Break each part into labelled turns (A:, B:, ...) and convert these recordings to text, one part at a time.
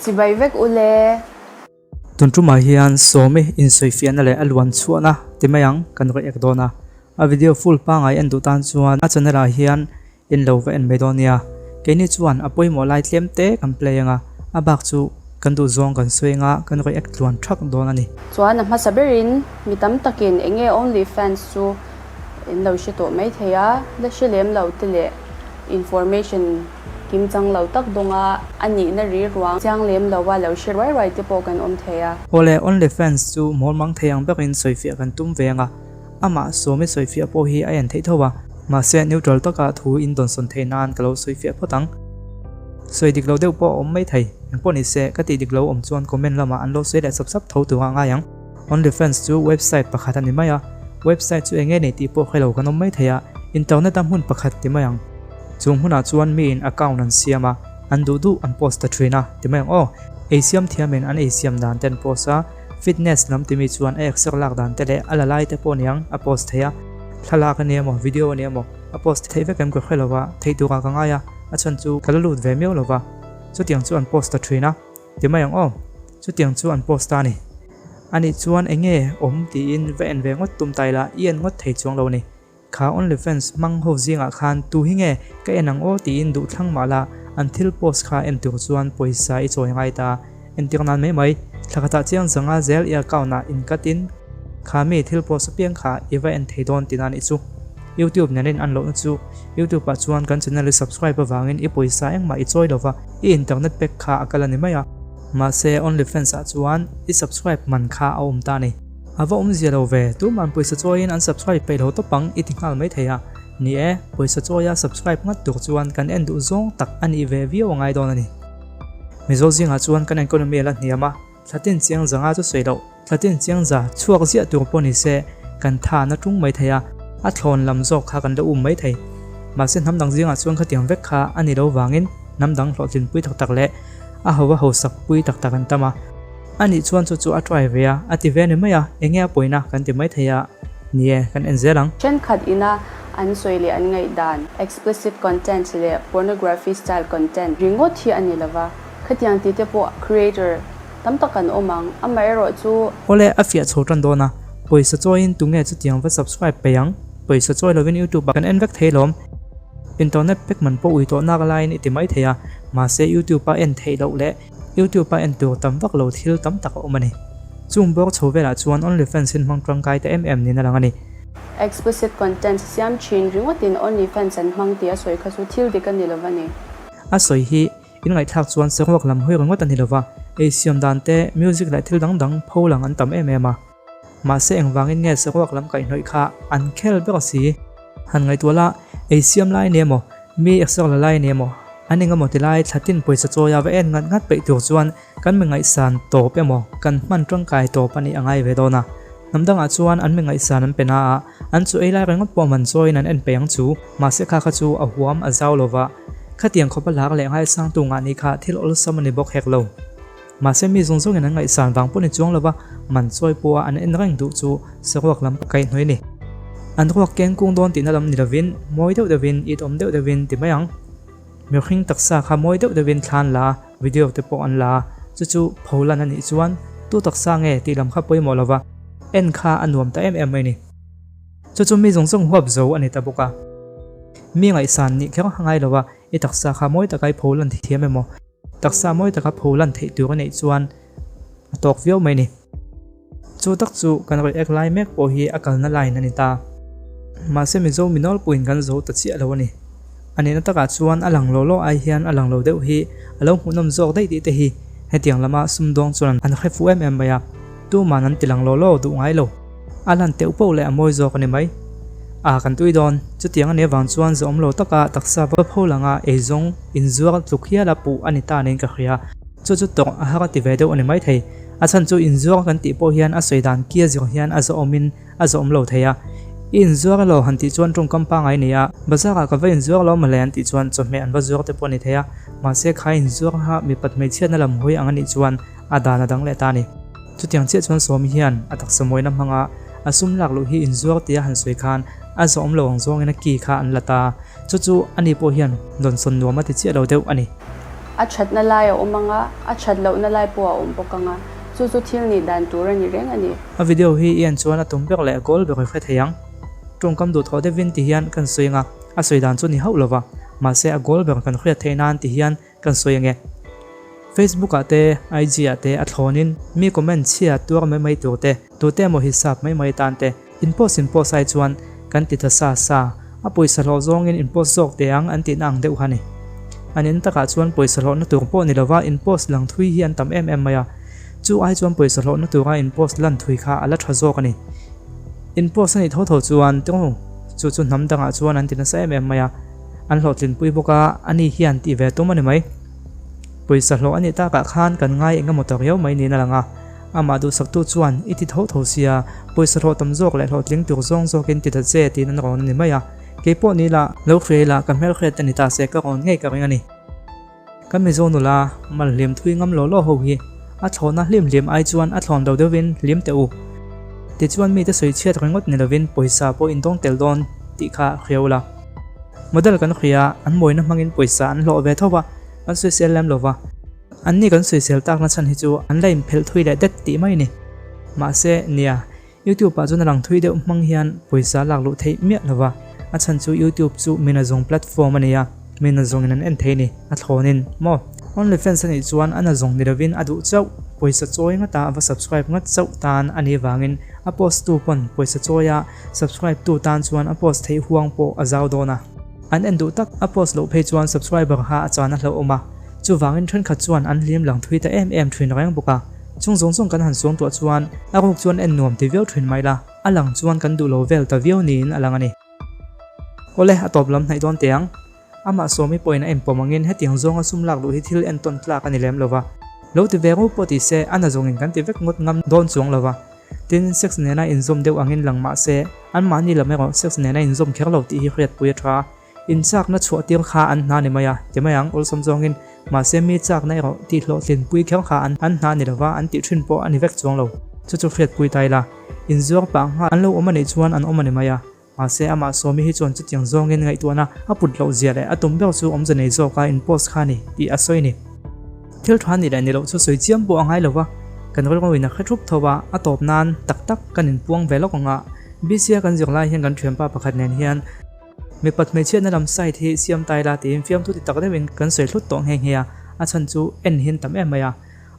A: Chibai vek u le.
B: Tun tumah hian Sawmi insawifiahna leh a luan chhuahna ti mai ang kan rawn ek dawn a. A video full pangai en duh tan chuan a channel ah hian In lo va en mai dawn nia. Keini chuan a pawimawh lai tlem te kan play anga, a bak chu kan duh zawng kan sawi anga kan react tluan thak dawn a ni.
A: Chuan a hmasa berin mi tam takin eng nge Only Fans chu in lo hre tawh mai thei a, la hre lem lo te leh information kim chang lo tak dawnga a nihna ri ruang chiang lem lo a lo hre ruai ruai te pawh kan awm thei a.
B: Awle, Only Fans chu mawl mang thei ang berin sawifiah kan tum ve anga, Amah Sawmi sawifiah pawh hi a en theih tho a, mahse neutral taka thu in dawnsawn theih nan ka lo sawifiah phawt ang. Sawi dik lo deuh pawh a awm mai thei, engpawh ni se ka tih dik lo awm chuan comment lamah an lo sawi leh sap sap tho tur a ngai ang. OnlyFans chu website pakhat a ni mai a, website chu eng nge nei tih pawh hre lo kan awm mai thei a, internet a hmun pakhat ti mai ang. Chung hmunah chuan miin account an siam a, an duh duh an post ta thin a ti mai ang aw. Eisiam thiamin an eisiam dan te an post a, Fitness lam timi chuan a exer lak dan te leh a la lai te pawh niang a post thei a, thlalak a ni emaw video a ni emaw a post theih vek em ka hre lova, theih turah ka ngai a, a chhan chu ka la lut ve miau lova, chutiang chu an post ta thin a, ti mai ang aw, chutiang chu an post ta a ni. Anih chuan eng nge awm tiin va en ve ngawt tum ta ila i en ngawt thei chuang lo a ni. Kha OnlyFans hmang ho zingah khan tu hi nge ka en ang aw tiin duh thlang mah la, an thil post kha en tur chuan pawisa i chawi ngai ta. Entir nan mai mai, thla khatah chiang zanga zel i account ah in cut in kha mi thil post apiang kha i va en thei dawn tih nan i chu. YouTube nen in an lohna chu YouTube ah chuan kan channel i subscribe avangin i pawisa engmah i chawi lova, i internet pack kha a kal a ni mai a. Mahse OnlyFans ah chuan i subscribe man kha a awm ta a ni. A va awmzia lo ve, tuman pawisa chawiin an subscribe peih lo tawp ang i ti nghal mai thei a. Ni e, pawisa chawia subscribe ngat tur chuan kan en duh zawng tak a nih ve viau a ngai dawn a ni. Mizo zingah chuan kan economy a la hniam a, thlatin chiang zanga chu sawi loh, thlatin chiang za chhuak ziah tur pawh ni se kan tha na tung mai thei a, a thlawn lam zawk kha kan la um mai thei. Mahse hnam dang zingah chuan khatiang vek kha a ni lo vangin hnam dang hlawhtlinpui tak tak leh a ho a hausak pui tak tak an tam a. A nih chuan chu chu a try ve a, a ti ve ni mai a, enge a pawina kan ti mai thei a, ni e, kan en zel ang.
A: Thenkhat ina an sawi leh an ngaihdan, explicit content leh pornography style content ringawt hi a ni lova, khatiang tih te pawh creator tam tak an awm ang, amaherawhchu.
B: Awle, a fiah chho tan dawn a, pawisa chawiin tunge chutiang va subscribe peih ang, pawisa chawi lovin youtube ah kan en vek thei lawm, internet pack man pawh ui tawh nak laiin i ti mai thei a, mahse youtube a en theih loh leh YouTube a en tur tam vak lo thil tam tak a awm a ni. Chung bawk chho velah chuan OnlyFans in hmang tangkai ta em em niin a lang a ni.
A: Explicit content siam thin ringawtin OnlyFans an hmang tih a sawi kha chu thil dik a ni lova ni.
B: A sawi hi in ngaihthlak chuan saruak lam hawi ringawt a ni lova, ei siam dan te, music leh thil dang dang pho lang an tam em em a. Mahse engvangin nge saruak lam kaihhnawih kha an khel ber si? Han ngaihtuah la, ei siam lai ni emaw, mi exer la lai ni emaw, an eng emaw ti lai thlatin pawisa chawia va en ngat ngat peih tur chuan kan mi ngaihsan tawp emaw kan hman tangkai tawp a nih a ngai ve dawn a. Hnam dangah chuan an mi ngaihsan an pe na a, an chu ei lai ringawt pawh man chawiin an en peih ang chu. Mahse kha kha chu a huam a zau lova, khatiang khawpa lar leh ngaisangtu ngah ni kha thil awlsam a ni bawk hek lo. Mahse mi zawng zawngin an ngaihsan vang pawh ni chuang lova man chawi pawha an en reng duh chu saruak lam kaihhnawih a ni. An ruak keng kung dawn tihna lam ni lovin mawi deuh deuhin it awm deuh deuhin ti mai ang. Mihring taksa kha mawi deuh deuhin thlan la, video te pawh an la a, chu chu pholan a nih chuan tu taksa nge tih lam kha pawimawh lova en kha a nuam ta em em mai a ni. Chu chu mi zawng zawng huap zo a ni ta bawk a. Mi ngaihsan nih kher a ngai lova i taksa kha mawi taka i pholan thiam emaw? Taksa mawi taka pho lan theih tur a neih chuan a tawk viau mai ni. Chu tak chu kan rawi ek lai mek pawh hi a kalna line a ni ta. Mahse Mizo mi nawlpuiin kan zo ta chiah lo a ni. A nihna takah chuan a lang lo lo ai hian a lang lo deuh hi a lo hmuhnawm zawk daih tih te hi hetiang lama sumdawng chuan an hre fuh em em mai a, tuman an ti lang lo lo duh ngai lo. A lan teuh poh leh a mawi zawk a ni mai. A kan tui dawn. Chutiang a nih avang chuan zawhawm lo taka taksa va pho langa eizawng inzuar tluk hiala puh a ni ta niin ka hria. Chu chu tawrh a har a ti ve deuh a ni maithei. A chhan chu inzuar kan tih pawh hian a sawi dan kia zir hian a zawhawmin a zawhawm lo thei a. I inzuar elaw han tih chuan tawngkam pangai a ni a. Bazar ah ka va inzuar lo mawle an tih chuan chawhmeh an va zuar te pawh a ni thei a. Mahse kha inzuar kha mipat hmeichhiatna lam hawi ang a nih chuan a dan a dang leh ta a ni. Chutiang chiah chuan Sawmi hian a taksa mawina hmanga a sum lak luh hi inzuar tia han sawi khan a zawhawm lo ang zawngin a ki kha an la ta. Chu chu ani pawh hian dawnsawn nuam a ti chiah lo deuh a ni.
A: A thatna lai a awm ang a, a that lohna lai pawh a awm bawk ang a, chu chu thil nih dan tur a ni reng a ni.
B: A video hi i en chuan a tum ber leh goal ber i hre thei ang. Tawngkam duhthawh deuhin ti hian kan sawi ang a, a sawi dan chu ni hauh lova, mahse a goal ber kan hriat theih nan ti hian kan sawi ang e. Facebook ah te, IG ah te a thlawnin mi comment chhia tuar mai mai tur te, tute emaw hisap mai mai tan te, In post in post ai chuan kan ti ta sa sa, a pawisa hlawh zawngin in post zawk teh ang an tihna ang deuh kha ni. An in takah chuan pawisa hlawhna tur pawh ni lova in post lang thui hi an tam em em mai a, chu ai chuan pawisa hlawhna tura in post lan thui kha a la tha zawk a ni. In post a nih tho tho chuan tawng chu chu hnam dangah chuan an ti nasa em em mai a, an hlawhtlinpui bawk a, ani hian tih ve tum a ni mai. Pawisa hlawh a nih takah khan kan ngai eng emaw ta riau mai niin a lang a. Amah duhsaktu chuan, I ti tho tho sia, pawisa hlawh tam zawk leh hlawhtling tur zawng zawkin ti ta che tiin an rawn a ni mai a. Kei pawh ni la, lo hriai la, ka hmelhriat a ni ta se ka rawn ngei ka ring a ni. Kan Mizo nula, mal hlim thui ngam law law ho hi, a thlawhna hlim hlim ai chuan a thlawn lo deuhin hlim teh u. Tichuan mite sawi chhiat ringawt ni lovin pawisa pawh in dawng tel dawn tih kha hria ula. Model kan hria, an mawina hmangin pawisa an hlawh ve tho va, kan sawisel lem lo va. Anni kan sawisel takna chhan hi chu an la inphelh thui leh det tih mai a ni. Mahse, nia, YouTube ah chuan a lang thui deuh hmang hian pawisa lak luh theih miah lo va, a chhan chu YouTube chu mina zawng platform a ni a, mina zawngin an en thei a ni, a thlawnin maw? OnlyFans a nih chuan a na zawng ni lovin a duh chauh, pawisa chawi ngata va subscribe ngat chauh tan a nih vangin a post tu pawn pawisa chawia subscribe tu tan chuan a post theih huang pawh a zau dawn a. An en duh tak a post loh phei chuan subscriber kha a chan a hlauhawm a. Chuvangin thenkhat chuan an hlim lang thui ta em em thin reng bawk a, chung zawng zawng kan han suang tuah chuan a ruk chuan en nuam ti viau thin mai la, a lang chuan kan duh lo vel ta viau niin a lang a ni. Awle, a tawp lam hnaih dawn teh ang. Amah Sawmi pawhin a inpawm angin hetiang zawnga sum lak luh hi thil entawn tlak a ni lem lo va. Lo ti ve ru pawh ti se, a na zawngin kan ti vek ngawt ngam dawn chuang lo va. Tin, sex nena inzawm deuh angin lang mah se, anmahni lam erawh sex nena inzawm kher lo tih hi hriatpui a tha. In chakna chhuah tir kha an hna ni mai a, ti mai ang, awlsam zawngin. Mahse mi chakna erawh tih hlawhtlin pui kher kha an an hna ni lova, an tih thin pawh a ni vek chuang lo. Chu chu hriatpui ta ila, inzuar pah nghal an lo awm a nih chuan an awm a ni mai a. Mahse amah Sawmi hi chuan chutiang zawngin ngaihtuahna a put loh zia leh a tum ber chu awmze nei zawka in post kha a ni tih a sawi a ni. Thil tha nih leh ni loh chu sawi chiam pawh a ngai lo va, kan rilruin a hre thup tho a, a tawp nan tak tak kan inpuang ve lawk ang a. BC-a kan zir lai hian kan thianpa pakhat nen hian, Mipat hmeichhiatna lam site hi siam ta ila tiin fiamthu ti tak deuhin kan sawi hlut tawh nghe nghe a, a chhan chu en hian tam em mai a.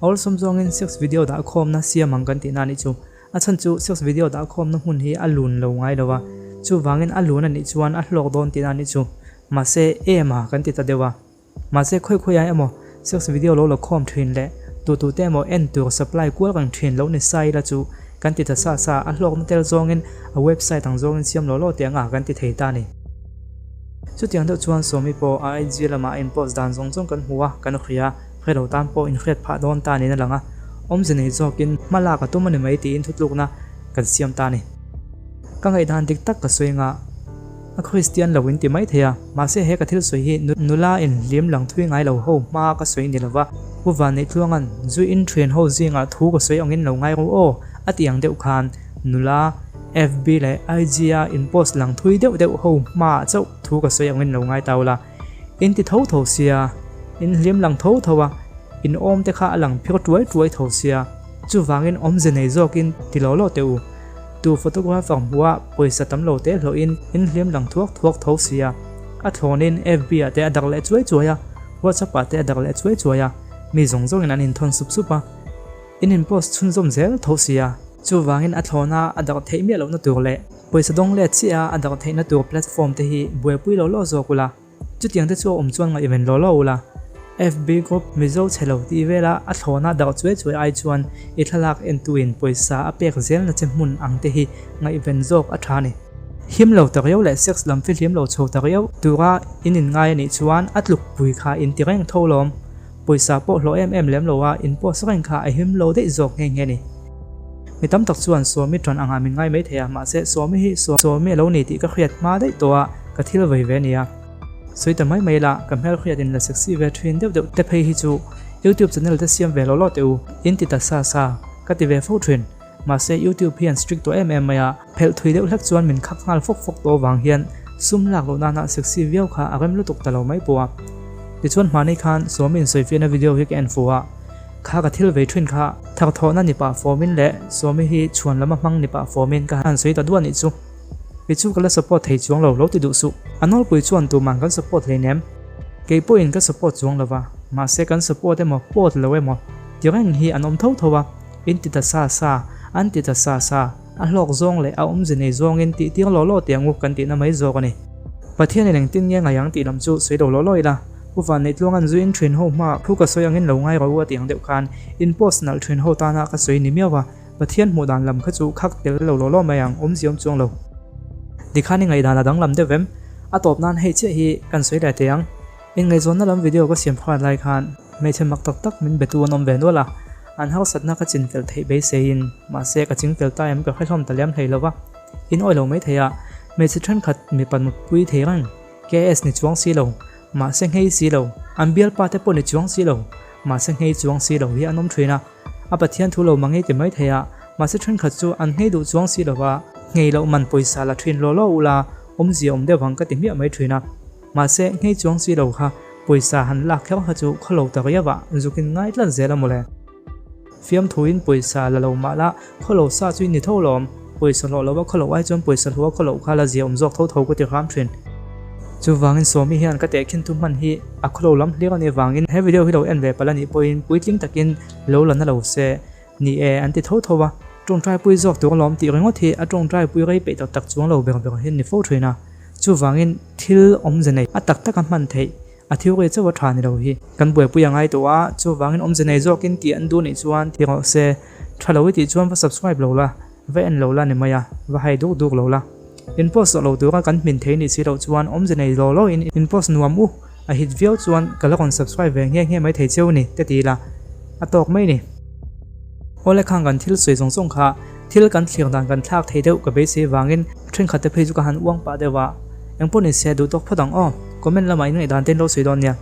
B: A awlsawm zawngin sex video dah khawmna siam ang kan tihna anih chu. A chhan chu sex video dah khawmna hmun hi a lun lo ngai lo a, chuvangin a lun anih chuan a hlawk dawn tihna anih chu. Mahse em a kan ti ta deuh a. Mahse khawi khawi ah emaw sex video lo la khawm thin leh tu tu te emaw en tur supply kual reng thin lo ni sa ila chu kan ti ta sa sa a hlawkna tel zawngin a website ang zawngin siam law law teh anga kan ti thei ta ni. Chutiang deuh chuan Sawmi pawh a IG lamah a inpost dan zawng zawng kan hmu a, kan hria, hrelo tan pawh inhriat phah dawn ta niin a lang a, awmze nei zawkin hma lak a tum a ni mai tiin thutlukna kan siam ta ni. Ka ngaihdan dik tak ka sawi anga. A Kristian lo in ti mai thei a, mahse he ka thil sawi hi nula in hlim lang thui ngai lo ho hma ka sawi ni lova, Pu Vanneih-Tluanga'n zu in thian ho zingah thu ka sawi angin lo ngai ru aw a ti ang deuh khan nula FB leh IG a in post lang thui deuh deuh ho hmaah chauh thu ka sawi angin lo ngai ta ula. In ti tho tho sia, in hlim lang tho tho a, in awm te kha a lang phir tuai tuai tho sia, chuvangin awmze nei zawkin ti law law teh u. Tu photographer hmuh a pawisa tam lo te hlawhin in hliam lang thuak thuak tho sia. A thlawnin FB ah te a darh leh chuai chuai a, WhatsApp ah te a darh leh chuai chuai a, mi zawng zawngin an inthawn sup sup a. In in post chhunzawm zel tho sia. Chuvangin a thlawna a darh theih miah lohna tur leh pawisa dawng let chiah a a darh theihna tur platform te hi buaipui lo law zawk ula. Chutiang te chu a awm chuan ngaihven law law ula. FB group Mizo chhe lo tih vela a thlawna darh chuai chuai ai chuan i thlalak entuin pawisa a pek zelna che hmun ang te hi ngaihven zawk a tha ni. Him lo ta riau leh sex lam fihlim lo chho ta riau tura in inngai a nih chuan a tlukpui kha in ti reng tho lawm. Pawisa pawh hlawh em em lem lo a in post reng kha a him lo daih zawk nghe nghe ni. Mi tam tak chuan Sawmi tan angah min ngai mai thei a, mahse Sawmi hi Sawmi a lo ni tih ka hriat hma daih tawh a, ka thil vei ve nia. Sawi ta mai mai la, ka hmel hriat in la sexy ve thin deuh deuh te phei hi chu YouTube channel te siam ve law law teh u, in ti ta sa sa, ka ti ve fo thin. Mahse YouTube hian strict tawh em em mai a, phelh thui deuh hlek chuan min khak nghal fawk fawk tawh avang hian sum lak loh nana sexy viau kha a rem lutuk ta lo mai pawh a. Tichuan hmanei khan Sawmi insawifiahna video hi ka en fuh a, kha ka thil vei thin kha tharthawhna ni pah fawmin leh Sawmi hi chhuan lama hmang ni pah fawmin ka han sawi ta duah nih chu. Kei chu ka la support thei chuang lo, lo ti duh suh. A nawlpui chuan tuman kan support hleinem. Kei pawhin ka support chuang lo va, mahse kan support emaw pawt lo emaw ti reng hi an awm tho tho a, in ti ta sa sa, an ti ta sa sa, a hlawk zawng leh a awmze nei zawngin tih tir law law teh ang u kan tihna mai zawk a ni. Pathianin engtin nge ngai ang tih lam chu sawi lo law law ila, Pu Vanneih-Tluanga'n zu in thin ho hmaah thu ka sawi angin lo ngai rawh u a tih ang deuh khan in post nalh thin ho tana ka sawi ni miau a, Pathian hmuh dan lam kha chu khak tel lo law law mai ang, awmzia awm chuang lo. Tikhan i ngaihdan a danglam deuh em? A tawp nan hei chiah hi kan sawi leh teh ang. Inngaihzawnna lam video ka siam khan lai khan hmeichhe mak tak tak min betu an awm ve nual a, an harsatna ka chinfel theih beiseiin, mahse ka chingfel ta em ka hre hlawm ta lem hlei lo va. In awih lo mai thei a, hmeichhe thenkhat mipa mutpui thei reng, KS ni chuang si lo, mahse nghei si lo, an bialpa te pawh ni chuang si lo, mahse nghei chuang si lo hi an awm thin a. A Pathian thu lo mang i ti mai thei a, mahse thenkhat chu an nghei duh chuang si lo va, nghei loh man pawisa la thin law law ula, awmzia awm deuh ang ka ti hmiah mai thin a. Mahse, nghei chuang si lo kha pawisa han lak kher kha chu khaw lo ta riau ah zukin ngai tlat zel a mawle. Fiamthuin pawisa la lo mah la, khaw lo sa chu i ni tho lawm, pawisa hlawh lo a khaw loh ai chuan pawisa hlua khaw loh kha la zia awm zawk tho tho ka ti hram thin. Chuvangin Sawmi hian ka tehkhin thu hman hi a khaw lo lam hlir a nih avangin he video hi lo en ve palh a nih pawhin puitling takin lo la na lo se ni e an ti tho tho a, tawngtai pui zawk tur alawm tih ringawt hi a tawngtai pui rei peih tak tak chuang lo ber ber hian ni fo thin a. Chuvangin thil awmze nei a tak taka hman theih a theory chauh a tha ni lo hi kan buaipui a ngai tawh a, chuvangin awmze nei zawkin tih an duh nih chuan ti rawh se, tha lo i tih chuan va subscribe lo la, va en lo la ni mai a, va hai duk duk lo la. In post zawh lo tura kan hmin thei nih si loh chuan awmze nei law law in in post nuam u, a hit viau chuan ka la rawn subscribe ve nghe nghe mai thei cheu ni te ti ila a tawk mai ni. Awle khang kan thil sawi zawng zawng kha thil kan thlir dan kan thlak thei deuh ka beisei vangin thenkhat te phei chu ka han uang pah deuh a, engpawh ni se duh tawk phawt ang aw, comment lamah in ngaihdan te in lo sawi dawn nia.